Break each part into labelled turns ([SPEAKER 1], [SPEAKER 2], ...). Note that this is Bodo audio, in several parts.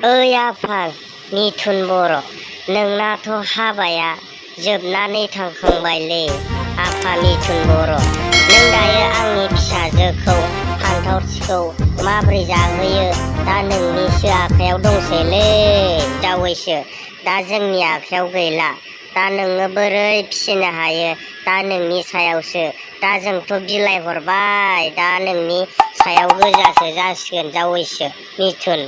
[SPEAKER 1] ओइ आफा मिथुन बर' नोंनाथ' हाबाया जोबनानै थांखांबायलै आफा मिथुन बर' नों दायो आंनि फिसाजोखौ फान्थावथिखौ माब्रै जाहोयो दा नोंनिसो आखायाव दंसैलै जावैसो दा जोंनि आखायाव गैला दा नोङो बोरै फिसिनो हायो दा नोंनि सायावसो दा जोंथ' बिलाइ हरबाय दा नोंनि सायाव गोजासो जासिगोन जावैसो मिथुन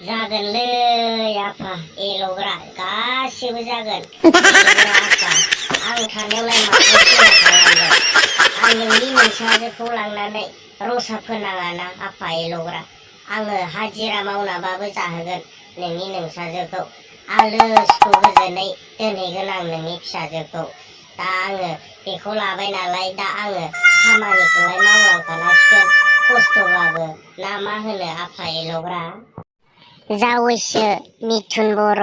[SPEAKER 1] जागोनलै आफा एल'ग्रा गासिबो जागोन एल'ग्रा आफा आं थानायावलाय माथो सिन्था खालामदों आं नोंनि नोंसाजोखौ लांनानै रसा फोनाङाना आफा एल'ग्रा आङो हाजिरा मावनाबाबो जाहोगोन नोंनि नोंसाजोखौ आलोसखौ गोजोनै दोनहैगोन आं नोंनि फिसाजोखौ दा आङो बेखौ लाबाय नालाय दा आङो खामानिखौलाय मावलांखानांसिगोन खस्थ'बाबो ना मा होनो आफा एल'ग्रा जावैसो मिथुन बर'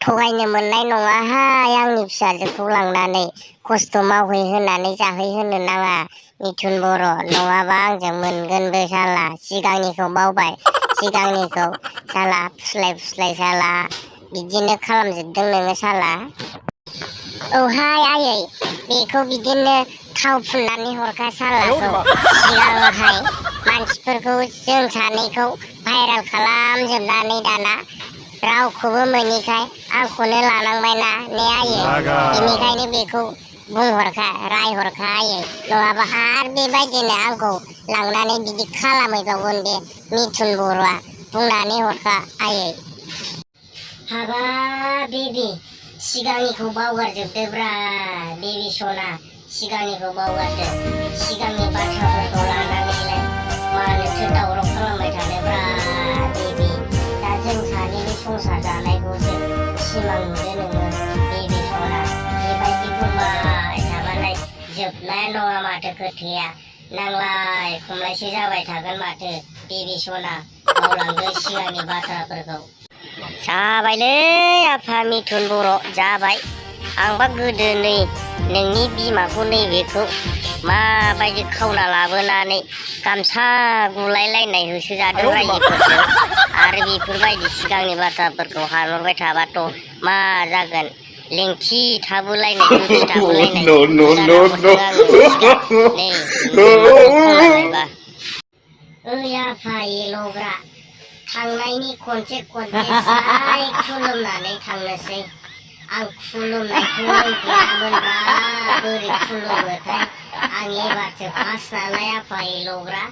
[SPEAKER 1] थगायनो मोननाय नङाहाय आंनि फिसाजोखौ लांनानै खस्थ' मावहैहोनानै जाहैहोनो नाङा मिथुन बर' नङाबा आंजों मोनगोनबो साला सिगांनिखौ बावबाय सिगांनिखौ साला फुस्लाय साला बिदिनो खालामजोबदों नोङो साला औहाय आयै बेखौ बिदिनो थाव फुननानै हरखा सालाखौ सिगाङावहाय मानसिफोरखौ जों सानैखौ भाइरेल खालामजोबनानै दाना रावखौबो मोनैखाय आंखौनो लानांबायना ने आयै बेनिखायनो बेखौ बुंहरखा रायहरखा आयै नङाबा आरो बेबायदिनो आंखौ लांनानै बिदि खालामहैबावगोन बे मिथुन बर'आ बुंनानै हरखा आयै हाबाब बेबि सिगांनिखौ बावगारजोबदोब्रा बेबि सना सिगांनिखौ बावगारदो सिगांनि बाथ्राफोरखौ लानानैलाय मानोथो दावराव खालामबाय थानोब्रा बेबि दा जों सानैनि संसार जानायखौसो सिमां नुदो नोङो बेबि सना बेबायदि बुंबाय थाबालाय जोबनाय नङा माथो खोथाया नांलाय खमलायसो जाबाय थागोन माथो बेबि सना मावलांदो सिगांनि बाथ्राफोरखौ जाबायलै आफा मिथुन बर' जाबाय आंबा गोदो नै नोंनि बिमाखौ नैबेखौ माबायदि खावना लाबोनानै गामसा गुलायलायनाय होसोजादों रायजोफोरजों आरो बेफोरबायदि सिगांनि बाथ्राफोरखौ हानहरबाय थाबाथ' मा जागोन लेंथि थाबोलायनाय गोथि थाबोलायनाय जाना हरदों आङो सिगां नै बिमाखौ खावना लायबा ओइ आफा एल'ग्रा थांनायनि खनसे साय खुलुमनानै थांनोसै आं खुलुमनायखौ रोंफेरामोनब्रा बोरै खुलुमोथाय आं एबारसो फार्स्ट नालाय आफा एल'ग्रा